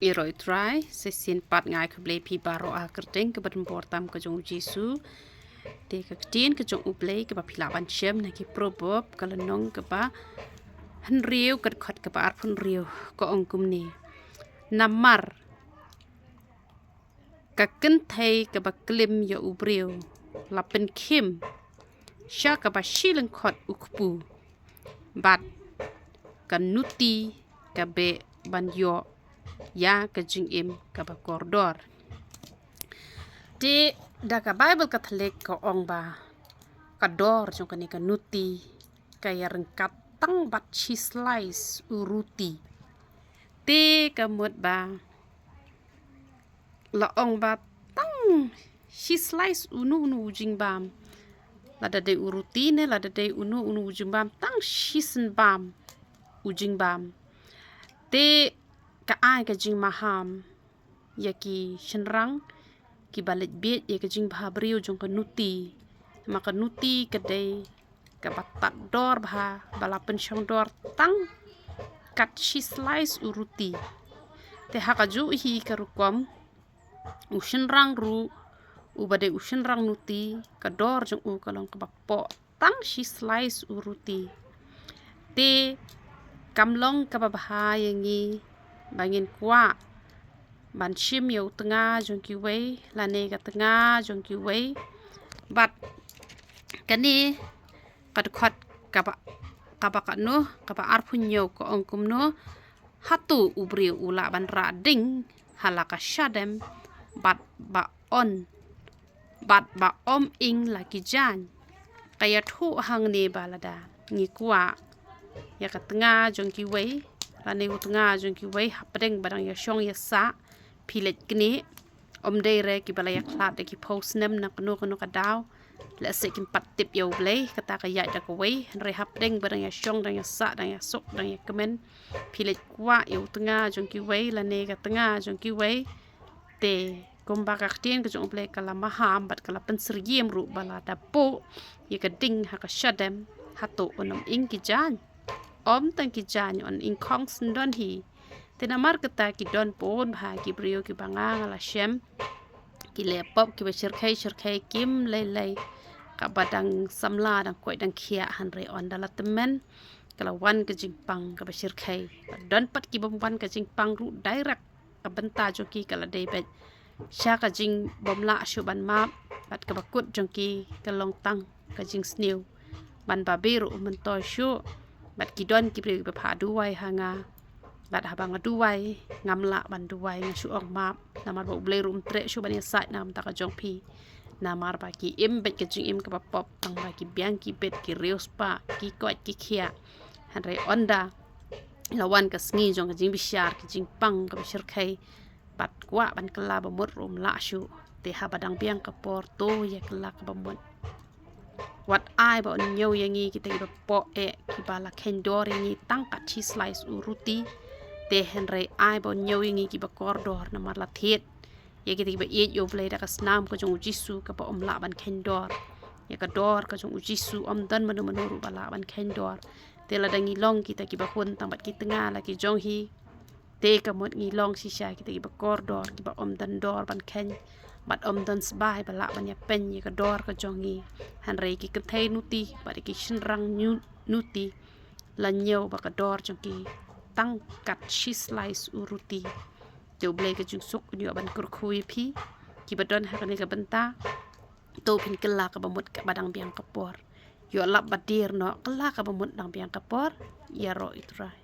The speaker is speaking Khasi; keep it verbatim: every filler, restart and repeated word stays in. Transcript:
Ïaroh ïa u Trai, shisien pat nga ai khublei ïa phi baroh ha ka kyrteng kaba donbor tam ka jong u Jisu. Te ka ktien ka jong u Blei kaba phi lah ban shem na ki Proverb, ka lynnong kaba hynriew, ka dkhot kaba arphew hynriew, ka ong kumne: Namar ka kynthei kaba klim ïa u briew la pynkhim sha kaba shi lyngkhot u kpu, bad ka nuti ka beh ban ïoh ïa ka jingim kaba kordor. Te da ka Baibl Katholik ka ong ba ka dor jong kane ka nuti ka ïaryngkat tang bad shi slice u ruti. Te ka mut ba la ong ba tang shi slice uno uno u jingbam. Lada dei u ruti ne lada dei uno uno u jingbam, tang shisien bam u jingbam. Te ka ai ka jingmaham ïa ki shynrang kiba leit bieit ïa ka jingbhabriew jong ka nuti. Ma ka nuti ka dei kaba tad dor bha, ba la pynshong dor tang kat shi slice u ruti. Te ha kajuh hi ka rukom, u shynrang ruh, uba dei u shynrang nuti, ka dor jong u ka long kaba poh tang shi slice u ruti. Te kam long kaba bha ïa ngi ba ngin kwah ban shim ïa u tnga jong kiwei lane ka tnga jong kiwei. Bad kane ka dkhot kaba, kaba katno, kaba arphew hynñiew ka ong kumno: Hato u briew u lah ban rah ding ha la ka shadem bad ba on, bad ba ym ing la ki jaiñ? Ka ïathuh hangne ba lada ngi kwah ïa ka tnga jong kiwei lane u tnga jong kiwei hapdeng ba dang ïashong ïasah, phi leit knieh. Ym dei re kiba la ïakhlad da ki phew snem na kano kano ka daw, lehse kim pat tip ïa u Blei, kata ka ïaid da kawei. Hynrei hapdeng ba dang ïashong, dang ïasah, dang ïasuk, dang ïakmen, phi leit kwah ïa u tnga jong kiwei lane ka tnga jong kiwei. Te kumba ka ktien ka jong u Blei ka la maham bad ka la pynsyriem ruh ba lada buh ïa ka ding ha ka shadem, hato un ym ing ki jaiñ? Ym tang ki jaiñ, un ing khong syndon hi. Te namar kata ki don bun bha ki briew kiba nga nga la shem, ki leh pop kiba shyrkhei shyrkhei, kim lei lei kaba dang samla, dang koit dang khiah, hynrei ynda la tymmen ka la wan ka jingpang kaba shyrkhei. Don pat ki bym wan ka jingpang ruh, direct ka bynta jong ki ka la dei beit sha ka jingbymlah shuh ban map bad kaba kut jong ki ka long tang ka jingsniew ban ba beh ruh u myntoi shuh. Bad ki don ki briew kiba phah duwai ha nga, bad haba nga duwai ngam lah ban duwai, nga shu ong map, namar ba u Blei ruh um treh shuh ban ïasaid na ka bynta ka jong phi. Namar ba ki im beit ka jingim kaba pop, tang ba ki biang ki bit, ki riewspah, ki koit ki khiah. Hynrei ynda la wan ka sngi jong ka jingbishar, ka jingpang kaba shyrkhei, bad kwah ban kylla ba mut ruh um lah shuh. Te haba dang biang ka por, to ïa kylla kaba mut. Wat ai ba un ñiew ïa ngi kita kiba poh eh, kiba la kheiñ dor ïa ngi tang kat shi slice u ruti. Te hynrei ai ba un ñiew ïa ngi kiba kordor, namar la thied ïa kita kiba ïeit ïa u Blei da ka snam ka jong u Jisu kaba ym lah ban kheiñ dor. Ïa ka dor ka jong u Jisu ym don mano mano ruh ba lah ban kheiñ dor. Te lada ngi long kita kiba hun tang bad ki tnga la ki jong hi, te ka mut ngi long shisha kita kiba kordor, kiba ym don dor ban kheiñ bad ym don sbai ba lah ban ïapeiñ ïa ka dor ka jong ngi. Hynrei ki kynthei nuti bad ki shynrang nuti la ñiew ba ka dor jong ki tang kat shi slice u ruti. Te u Blei ka jingsuk un ïoh ban kyrkhu ïa phi kiba don ha kane ka bynta. To phin kylla kaba mut kaba dang biang ka por. Ïoh lap ba dier noh, kylla kaba mut dang biang ka por. Ïaroh ïa u Trai.